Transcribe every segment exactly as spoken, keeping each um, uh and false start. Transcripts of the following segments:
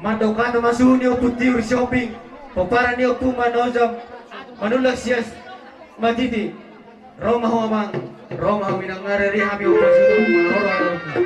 Mandok hata ma suhut ni Ompu Tiur Sihombing, pomparan ni Ompu Manojam, Manullang Sias Matiti. Ro ma ho amang, ro ma ho inang, nga rere hami Ompu Sihombing, ro, ro, ro.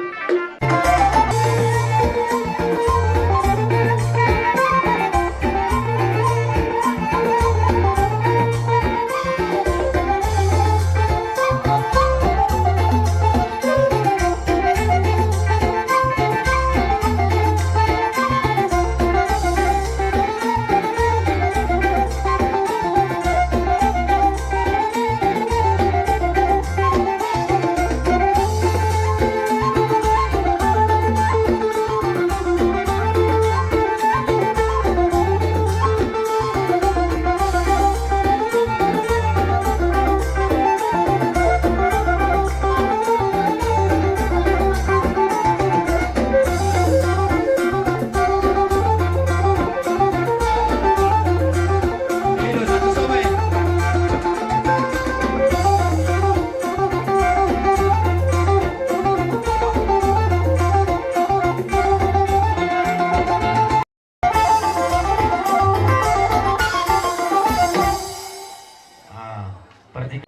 Ah, berarti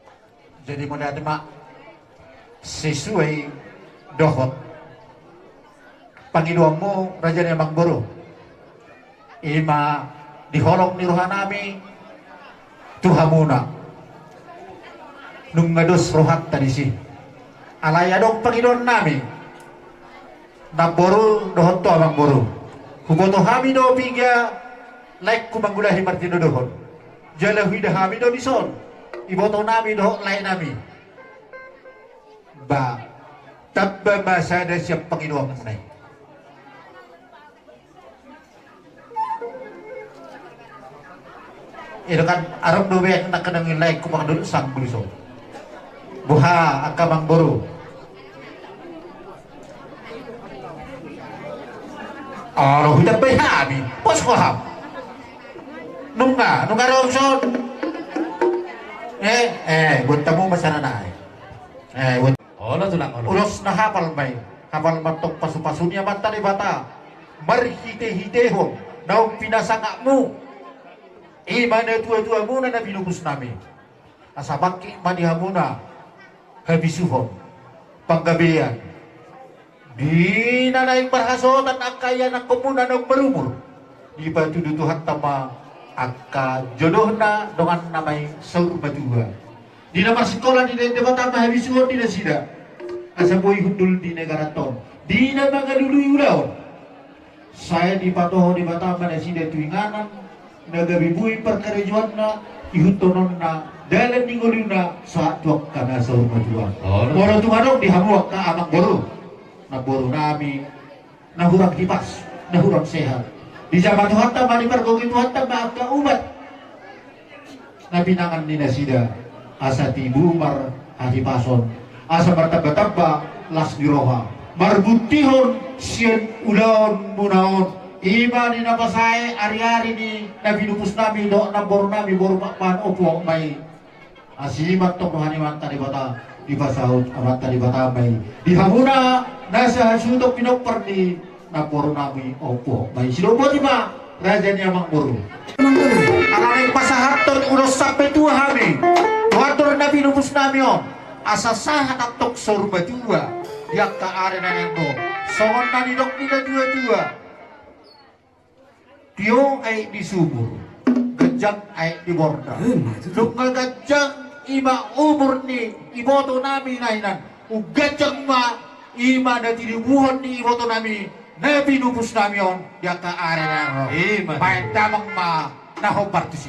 jadi mauliate ma sesuai dohot pangidoanmu, raja ni amang boru. Ima di holong ni rohanami tu hamuna. Nunga dos rohanta disi. Alai adong pangidoannami. Namboru dohot tu amang boru. Huboto hami do piga laengku manggulahi martinodohon. Jala huida hami do dison ibotonami dohot laenami. Ba, tamba ma sada sian pangidoanmuna i. Ida kan arang do be nangkaning laengku mangadopi sanggul i so. Boha angka amang boru. Olo, hutambai hami. Pos ho ham. Nunga, nunga ro son. Eh, eh, buat tamu masalah nai. Eh, buat Olo, tulang, olo. Ulos na hapal ma i, hapal ma tong pasupasu ni Amanta Debata marhitehitehon naung pinasangapmu, ima natuatuamuna na pinupusnami. Asa bangkit ma di hamuna habisuhon, panggabean. Di na naeng marhasohotan angka ianakhonmuna naung marumur, dipatudu Tuhanta ma angka jodohna, donganna ma i saur matua. Di na marsikola, didok Debata ma habisuhon di nasida, asa boi hundul di negaranta on. Di na mangalului ulaon, sai dipatoho Debata ma nasida tu inganan na gabe boi parkarejoanna, ihuthononna dalan ni ngoluna sahat tu angka na saur matua. Olo. Molo tung adong di hamu angka amang boru, namborunami, na hurang hipas, na hurang sehat, dijama Tuhanta ma, dipargogoi Tuhanta ma angka ubat na pinangan ni nasida, asa tibu marhahipason, asa martambatamba las ni roha, marbuntihon sian ulaonmuna on. Ima di na pasae ariari ni na pinupusnami dohot namborunami boru Pakpahan, ompung ma i. Asi ma tong roha ni Amanta Debata, dipasaut Amanta Debata ma i di hamuna na sahasuhuton pinompar ni namborunami, ompung ma i. Sidoboti ma, raja ni amang boru. Ala naeng pasahathon ulos sampe tua hami tu andor na pinupusnami on, asa sahat antong saur matua di angka ari na naeng ro. Songon na nidok ni natuatua: Tio aek di sumur, ganjang aek di borda. Ima tutu. Nunga ganjang ima umur ni ibotonami na hinan, umganjang ma ima na tinibuhon ni ibotonami na pinupusnami on di angka ari na naeng ro. Ima tutu. Baen damang ma na hombar tusi.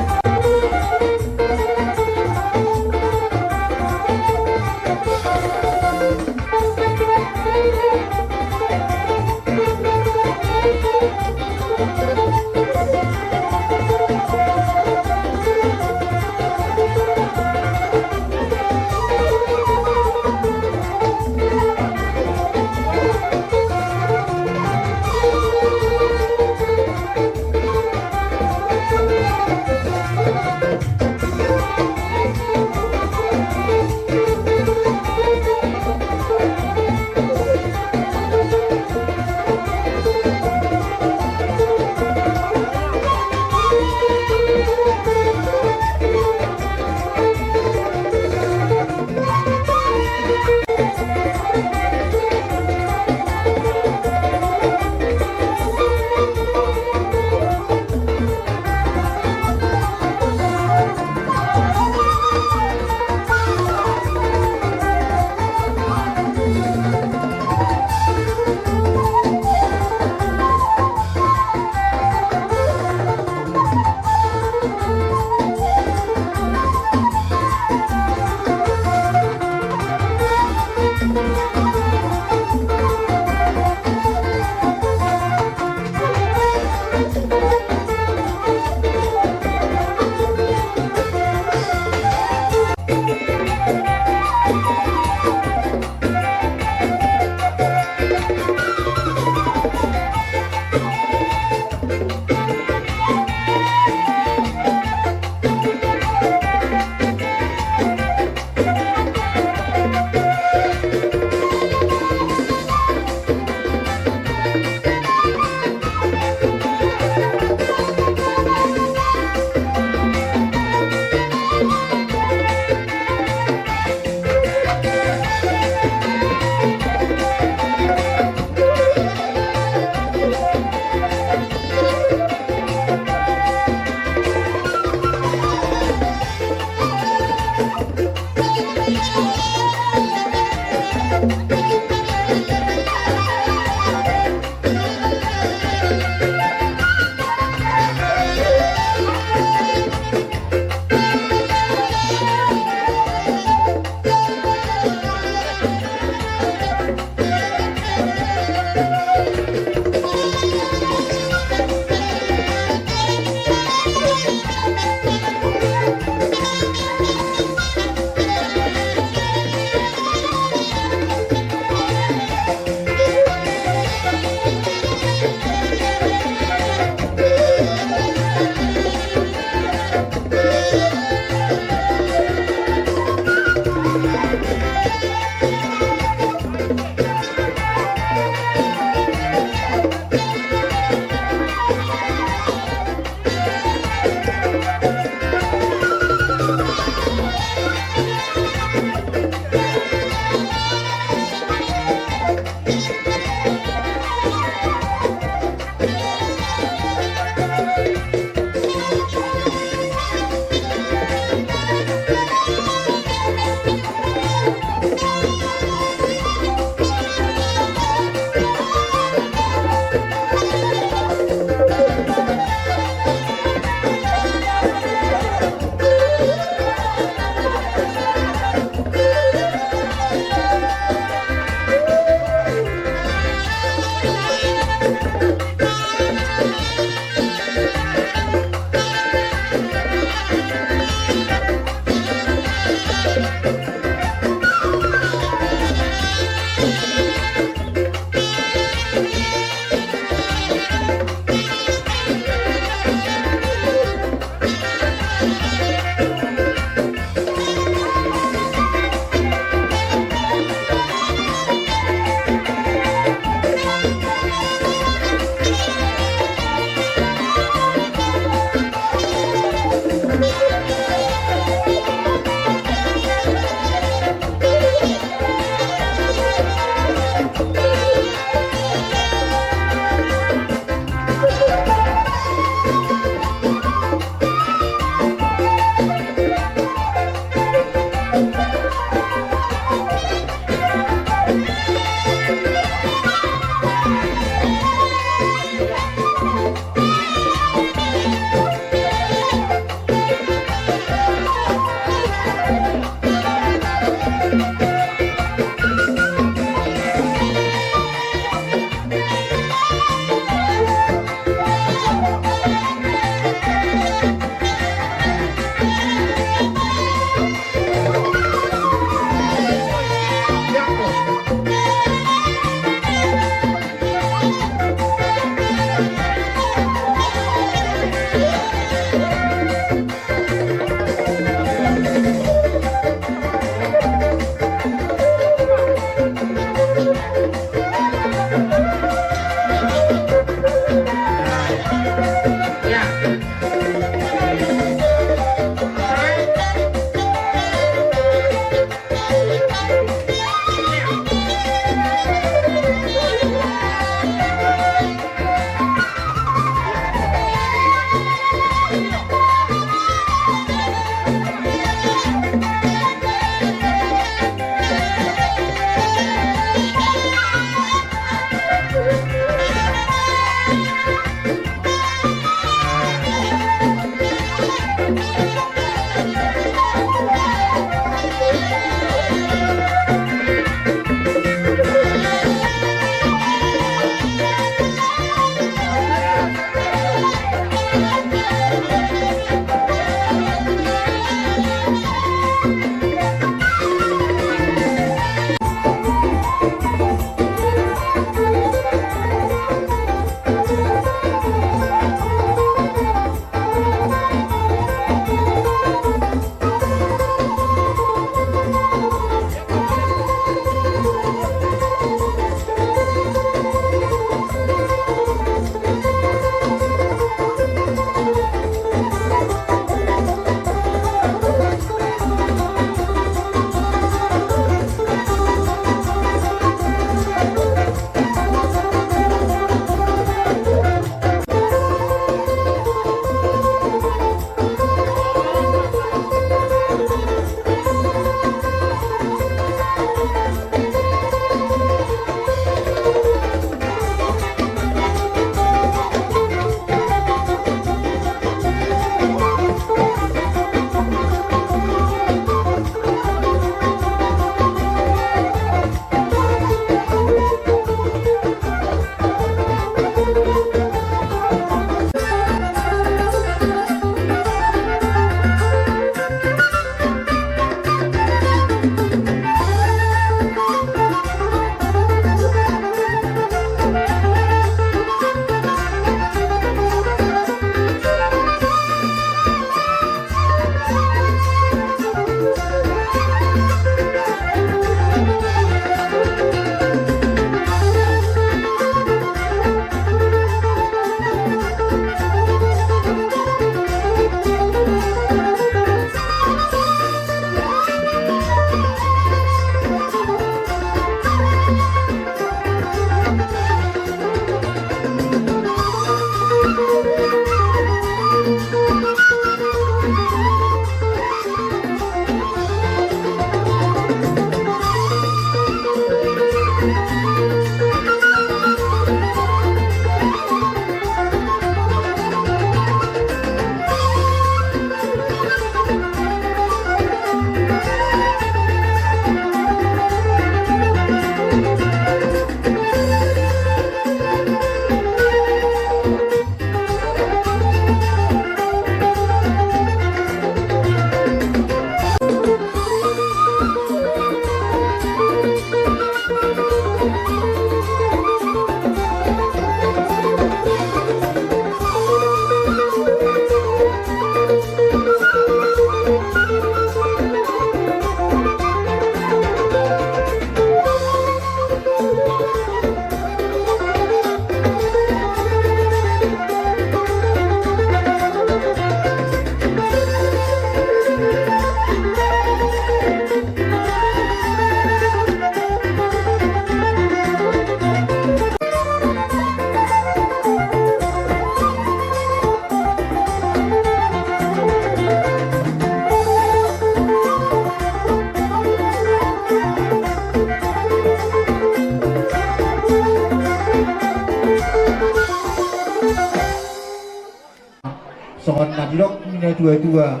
Tua-tua.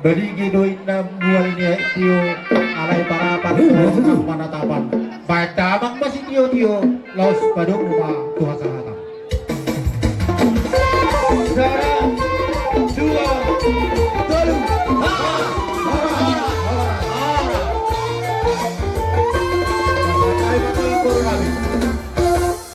Balige do inna mual ni aek tio, alai parapan do manatapan. Baen damang ma sitio-tio, laos padomu ma tu hata-hata.